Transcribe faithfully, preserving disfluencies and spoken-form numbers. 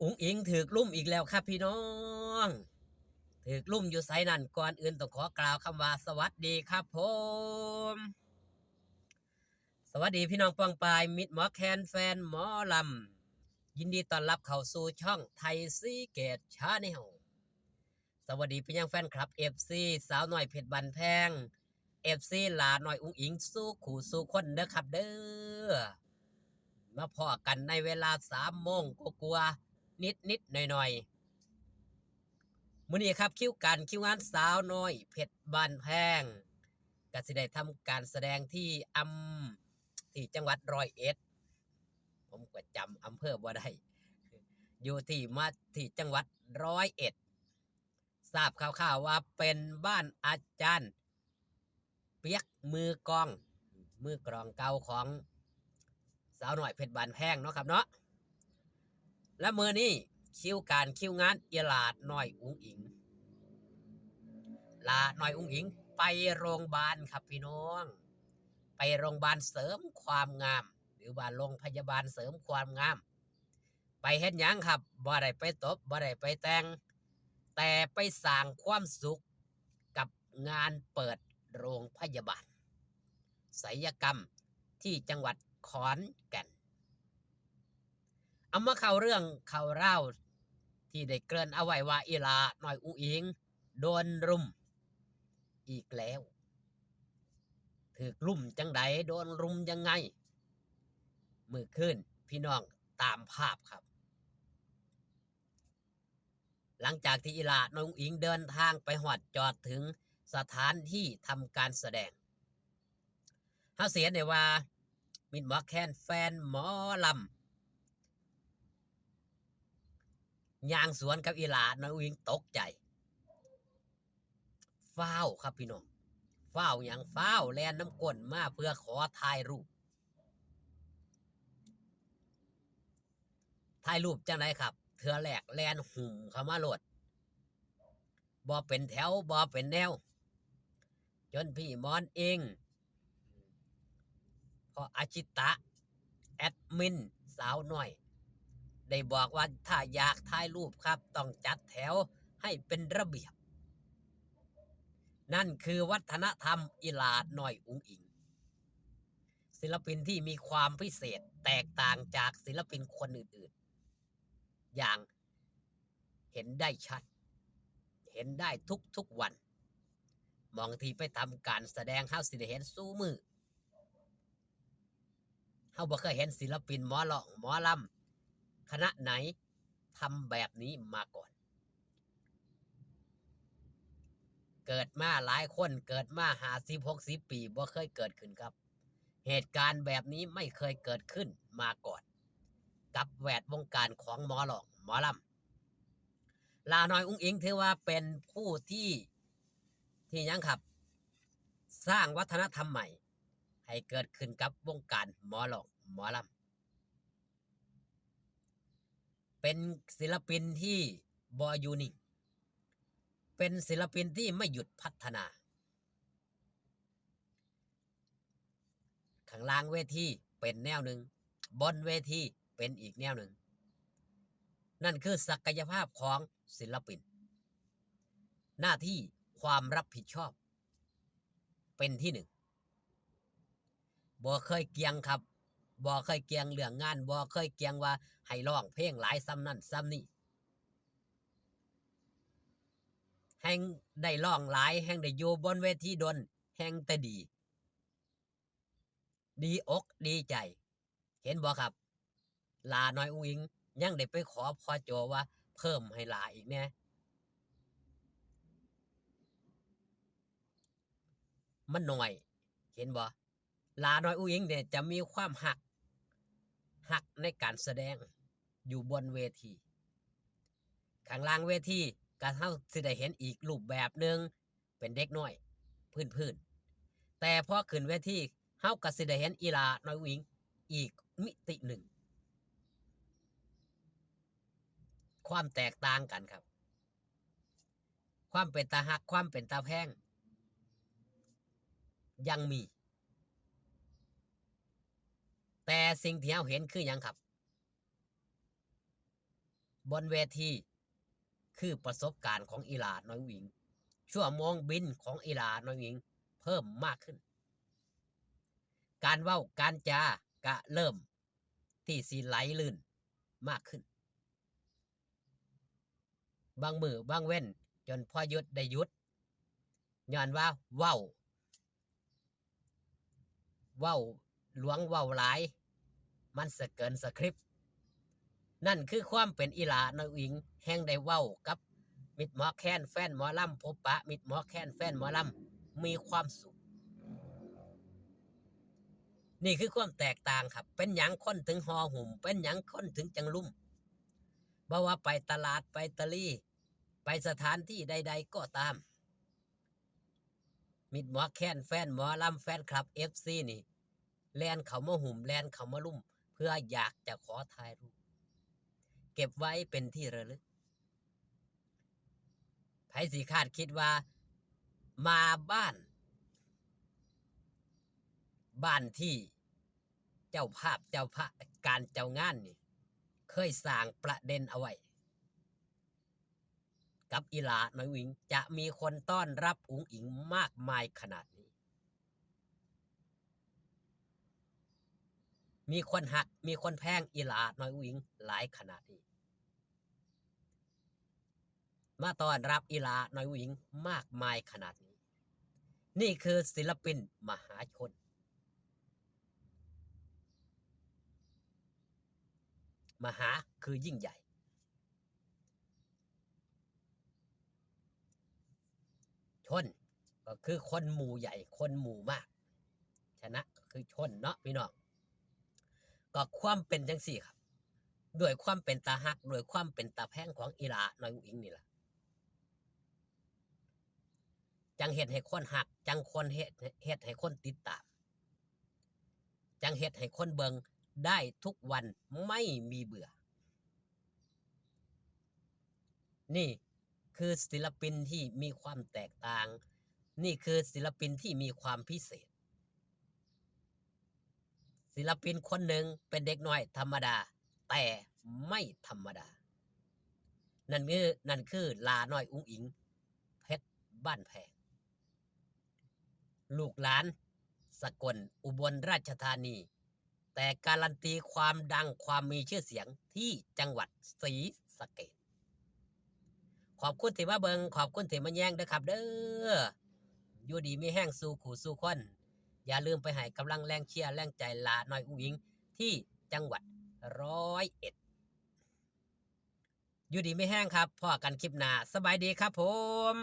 อุ๋งอิ๋งถืกลุ่มอีกแล้วครับพี่น้อง ถืกลุ่มอยู่ไสนั่น ก่อนอื่นต้องขอกล่าวคำว่าสวัสดีครับผม สวัสดีพี่น้องป้องปาย มิตรหมอแคน แฟนหมอลำ ยินดีต้อนรับเข้าสู่ช่องไทยซีเกตชาแนล สวัสดีไปยังแฟนคลับ เอฟซี สาวน้อยเพชรบ้านแพง เอฟซี หล่าน้อยอุ๋งอิ๋งสู่คู่สู่คนเด้อครับเด้อ มาพ้อกันในเวลาสามโมงกว่าๆ นิดๆ หน่อยๆ มื้อนี้ครับ คิวการคิวงานสาวน้อยเพชรบ้านแพง ก็สิได้ทำการแสดงที่อำ ที่จังหวัดร้อยเอ็ด ผมก็จำอำเภอบ่ได้ อยู่ที่มาที่จังหวัดร้อยเอ็ด ทราบข่าวๆว่าเป็นบ้านอาจารย์เปียกมือกลอง มือกลองเก่าของสาวน้อยเพชรบ้านแพงเนาะครับเนาะ และมื้อนี้คิวการคิวงานอีหล่าน้อยอุ๋งอิ๋ง หล่าน้อยอุ๋งอิ๋งไปโรงพยาบาลครับพี่น้อง ไปโรงพยาบาลเสริมความงาม หรือว่าโรงพยาบาลเสริมความงาม ไปเฮ็ดหยังครับ บ่ได้ไปตบ บ่ได้ไปแต่ง แต่ไปสร้างความสุขกับงานเปิดโรงพยาบาล ศัลยกรรมที่จังหวัดขอนแก่น เอามาเข้าเรื่องเข้าราวที่ได้เกริ่นเอาไว้ว่าอีหล่าน้อยอุ๋งอิ๋งโดนรุมอีกแล้ว ถืกลุ่มจังใด โดนรุมยังไง มื้อคืนพี่น้องตามภาพครับ หลังจากที่อีหล่าน้อยอุ๋งอิ๋งเดินทางไปฮอดจอดถึงสถานที่ทำการแสดง เฮาสิเห็นได้ว่า มิตรหมอแคน แฟนหมอลำ ย่างสวนกับอีหล่าน้อยอุ๋งอิ๋งตกใจ ฟ้าวครับพี่น้อง ฟ้าวหยัง ฟ้าวแล่นนำก้นมาเพื่อขอถ่ายรูป ถ่ายรูปจังใดครับ เทื่อแรกแล่นหุ่มเข้ามาโลด บ่เป็นแถว บ่เป็นแนว จนพี่หมอนอิง พ่ออาชิตะ แอดมินสาวน้อย ได้บอกว่าถ้าอยากถ่ายรูปครับ ต้องจัดแถวให้เป็นระเบียบ นั่นคือวัฒนธรรมอีหล่าน้อยอุ๋งอิ๋ง ศิลปินที่มีความพิเศษแตกต่างจากศิลปินคนอื่นๆ อย่างเห็นได้ชัด เห็นได้ทุกๆวัน หม่องที่ไปทำการแสดง เฮาสิได้เห็นสู่มื้อ เฮาบ่เคยเห็นศิลปินหมอร้องหมอลำคณะไหนทำแบบนี้มาก่อน เกิดมาหลายคน เกิดมาห้าสิบ หกสิบ ปี บ่เคยเกิดขึ้นครับ เหตุการณ์แบบนี้ไม่เคยเกิดขึ้นมาก่อน กับแวดวงการของหมอร้องหมอลำ หล่าน้อยอุ๋งอิ๋งถือว่าเป็นผู้ที่ ที่หยังครับ สร้างวัฒนธรรมใหม่ให้เกิดขึ้นกับวงการหมอร้องหมอลำ เป็นศิลปินที่บ่อยู่นิ่ง เป็นศิลปินที่ไม่หยุดพัฒนา ข้างล่างเวทีเป็นแนวหนึ่ง บนเวทีเป็นอีกแนวหนึ่ง นั่นคือศักยภาพของศิลปิน หน้าที่ ความรับผิดชอบ เป็นที่หนึ่ง บ่เคยเกี่ยงครับ บ่เคยเกี่ยงเรื่องงาน บ่เคยเกี่ยงว่าให้ร้องเพลงหลายส่ำนั่นส่ำนี่ แฮ่งได้ร้องหลาย แฮ่งได้อยู่บนเวทีโดน แฮ่งแต่ดี ดีอกดีใจ เห็นบ่ครับ หล่าน้อยอุ๋งอิ๋งยังได้ไปขอพ่อโจว่าเพิ่มให้หล่าอีกแหน่ มันน้อย เห็นบ่ หล่าน้อยอุ๋งอิ๋งเนี่ยจะมีความฮัก ฮักในการแสดงอยู่บนเวที ข้างล่างเวทีก็เฮาสิได้เห็นอีกรูปแบบหนึ่ง เป็นเด็กน้อย พื้นๆ แต่พอขึ้นเวที เฮาก็สิได้เห็นอีหล่าน้อยอุ๋งอิ๋งอีกมิติหนึ่ง ความแตกต่างกันครับ ความเป็นตาฮัก ความเป็นตาแพง ยังมี แต่สิ่งที่เฮาเห็นคือหยังครับ บนเวที คือประสบการณ์ของอีหล่าน้อยอุ๋งอิ๋ง ชั่วโมงบินของอีหล่าน้อยอุ๋งอิ๋งเพิ่มมากขึ้น การเว้าการจากะเริ่มที่สิไหลลื่นมากขึ้น บางมื้อบางเว็นจนพอหยุดได้หยุด ย้อนว่าเว้า เว้าหลวงเว้าหลาย มันสะเกินสคริปต์ นั่นคือความเป็นอีหล่าน้อยอุ๋งอิ๋ง แฮ่งได้เว้ากับมิตรหมอแคนแฟนหมอลำ พบปะมิตรหมอแคนแฟนหมอลำ มีความสุข นี่คือความแตกต่างครับ เป็นหยังคนถึงห่อหุ้ม เป็นหยังคนถึงจั่งลุ่ม บ่ว่าไปตลาด ไปตะลี ไปสถานที่ใดๆก็ตาม มิตรหมอแคนแฟนหมอลำ แฟนคลับ เอฟซี นี่ แล่นเข้ามาหุ้ม แล่นเข้ามาลุ่ม เพื่ออยากจะขอถ่ายรูป เก็บไว้เป็นที่ระลึก ไผสิคาดคิดว่ามาบ้าน บ้านที่เจ้าภาพเจ้าพระการเจ้างานนี่ เคยสร้างประเด็นเอาไว้ กับอีหล่าน้อยอุ๋งอิ๋ง จะมีคนต้อนรับอุ๋งอิ๋งมากมายขนาดนี้ มีคนฮัก มีคนแพงอีหล่าน้อยอุ๋งอิ๋งหลายขนาดนี้ มาต้อนรับอีหล่าน้อยอุ๋งอิ๋งมากมายขนาดนี้ นี่คือศิลปินมหาชน มหาคือยิ่งใหญ่ ชน ก็คือคนหมู่ใหญ่ คนหมู่มาก ชนะก็คือชนเนาะพี่น้อง ก็ความเป็นจั่งซี้ครับ ด้วยความเป็นตาฮัก ด้วยความเป็นตาแพงของอีหล่าน้อยอุ๋งอิ๋งนี่ล่ะ จั่งเฮ็ดให้คนฮัก จั่งคนเฮ็ด เฮ็ดให้คนติดตาม จั่งเฮ็ดให้คนเบิ่งได้ทุกวันไม่มีเบื่อ นี่คือศิลปินที่มีความแตกต่าง นี่คือศิลปินที่มีความพิเศษ ศิลปินคนหนึ่งเป็นเด็กน้อยธรรมดา แต่ไม่ธรรมดา นั่นคือ นั่นคือหล่าน้อยอุ๋งอิ๋ง เพชรบ้านแพง ลูกหลานสกลอุบลราชธานี แต่การันตีความดังความมีชื่อเสียงที่จังหวัดศรีสะเกษ ขอบคุณที่มาเบิ่ง ขอบคุณที่มาแยงเด้อครับเด้อ อยู่ดีมีแฮงสู่คู่สู่คน อย่าลืมไปให้กำลังแรงเชียร์แรงใจหล่าน้อยอุ๋งอิ๋งที่จังหวัดร้อยเอ็ด อยู่ดีมีแฮงครับ พ้อกันคลิปหน้า สบายดีครับผม